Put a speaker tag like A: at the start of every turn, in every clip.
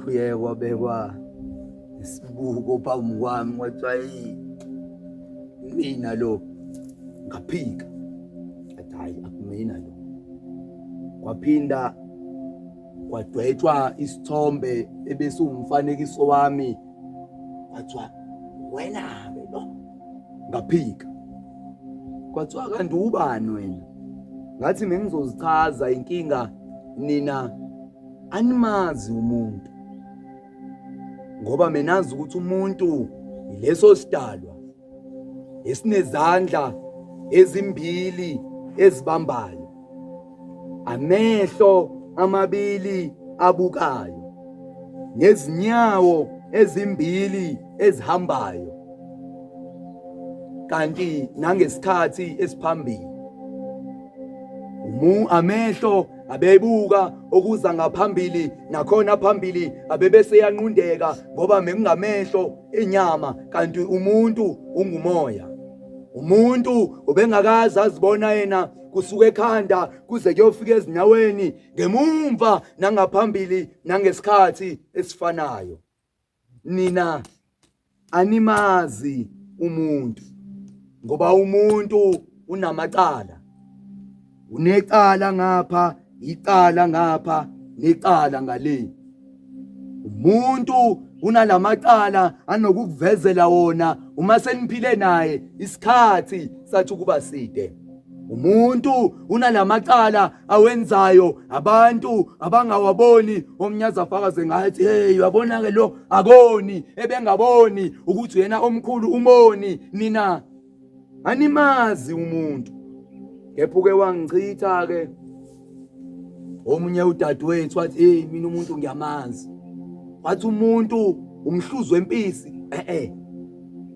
A: Kuye kwabekwa isibuko phambi kwami kwathiwa hey mina lo ngaphika athi hayi akumina lo kwaphinda kwadwetshwa isithombe ebesiwumfanekiso wami kwathiwa wena-ke lo ngaphika kwathiwa kanti ubani wena ngathi mengizozichaza inkinga nina animazi umuntu ngoba menazi ukuthi umuntu yileso sidalwa esinezandla ezimbili ezibambayo amehlo amabili abukayo nezinyawo ezimbili ezihambayo kanti nangesikhathi esiphambili umu amehlo abebuka okuza ngaphambili nakhona phambili abebese yanqundeka ngoba mekungamehlo enyama kanti umuntu ungumoya umuntu ubengakaze azibona yena kusuka ekhanda kuze kuyofika ezinyaweni ngemumva nangaphambili nangesikhathi esifanayo nina animazi umuntu ngoba umuntu unamacala unecala ngapha icala ngapha necala ngale umuntu unalamacala anokukuvezela wona uma seniphile naye isikhathi sathi ukuba side umuntu unalamacala awenzayo abantu abangawaboni omnyazi afakaze ngathi hey uyabona ke lo akoni ebengaboni ukuthi yena omkhulu umoni nina animazi umuntu kepha uke wangichitha ke omunye udadewethu wathi hey mina umuntu ngiyamazi wathi umuntu umhluzi wempisi eh eh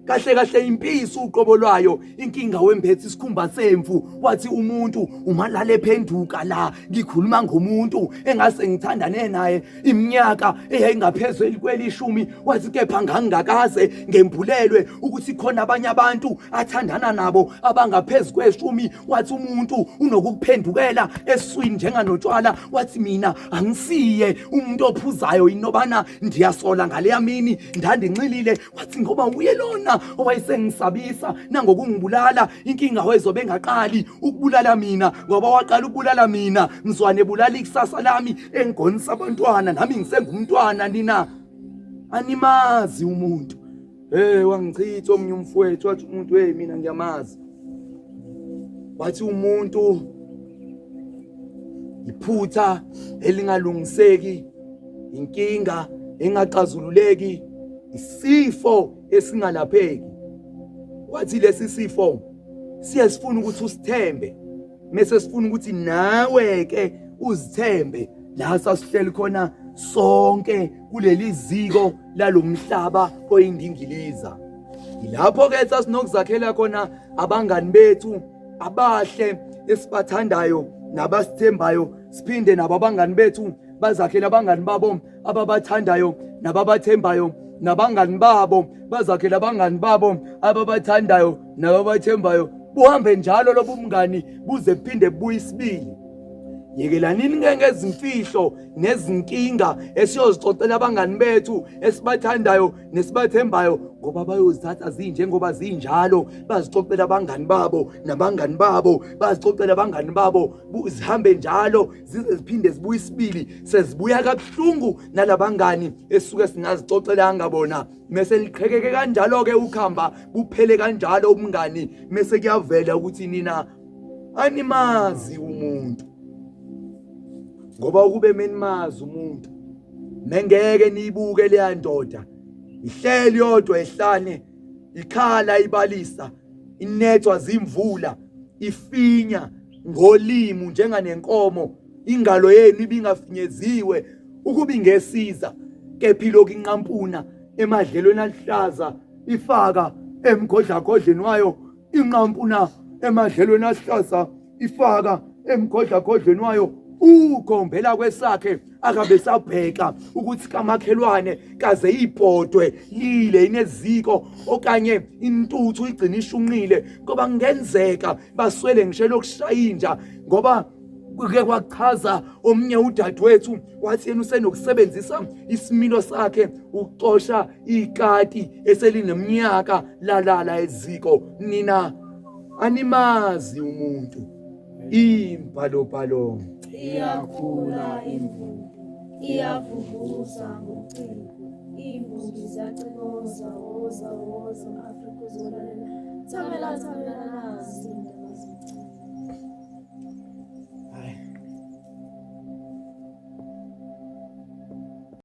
A: kahle kahle impisi uqobo lwayo inkinga wembethe isikhumba semvu wathi umuntu umalala ephenduka la ngikhuluma ngomuntu engase ngithandane naye iminyaka eyayingaphezulu kwelishumi wathi kepha ngangingakaze ngembulelwe ukuthi khona abanye abantu athandana nabo abangaphezu kweshumi wathi umuntu unokukuphendukela eswini njenganotshwala wathi mina angisiye umuntu ophuzayo inobana ndiyasola ngaleya mini ndandinxilile wathi ngoba uye lona owayesengisabisa nangokungibulala inkinga wayezobe engaqali ukubulala mina ngoba waqala ukubulala mina mzwane ebulala ikusasa lami engigonisa abantwana nami ngisengumntwana nina animazi umuntu hey wangichitha omunye umfowethu wathi umuntu hey mina ngiyamazi wathi umuntu iphutha elingalungiseki inkinga engaxazululeki isifo esingalapheki wathi lesi sifo siye sifuna ukuthi usithembe mese sifuna ukuthi nawe ke uzithembe la sasihleli khona sonke kuleli ziko lalomhlaba oyindingiliza yilapho ke sasinokuzakhela khona abangani bethu abahle esibathandayo nabasithembayo siphinde nabo abangani bethu bazakhele abangani babo ababathandayo nababathembayo nabangani babo bazakhele abangani babo ababathandayo nababathembayo buhambe njalo lobu mngani buze buphinde buye isibili yekelanini ke ngezimfihlo nezinkinga esiyozixoxela abangani bethu esibathandayo nesibathembayo ngoba bayozithatha zinjengoba zinjalo bazixoxela abangani babo nabangani babo bazixoxela abangani babo zihambe njalo zize ziphinde zibuye isibili sezibuya kabuhlungu nalabangani esuke singazixoxelanga bona mese liqhekeke kanjalo-ke ukhamba buphele kanjalo ubungani mese kuyavela ukuthi nina animazi umuntu ngoba ukube menimazi umuntu mengeke niyibuke leya ndoda ihleli yodwa ehlane ikhala ibalisa inethwa zimvula ifinya ngolimu njenganenkomo ingalo yenu ibingafinyeziwe ukuba ingesiza kepha ilokhu inqampuna emadlelweni aluhlaza ifaka emgodlagodleni wayo inqampuna emadlelweni aluhlaza ifaka emgodlagodleni wayo ugombela kwesakhe akabe sabheka ukuthi kamakhelwane kaze ibhodwe lile ineziko okanye intuthu igcina ishunqile ngoba kungenzeka baswele ngisho lokushaya inja ngoba Kuke kwachaza omunye udadewethu wathi yena usenokusebenzisa isimilo sakhe ukuxosha ikati eselineminyaka lalala eziko. Nina animazi umuntu. Imbhalobhalo
B: iyakhula imvubu iyavuvuza ngociko iy'mbongi ziyacikoza woza woza m-Afrika uzolalela thamela thamela nazi.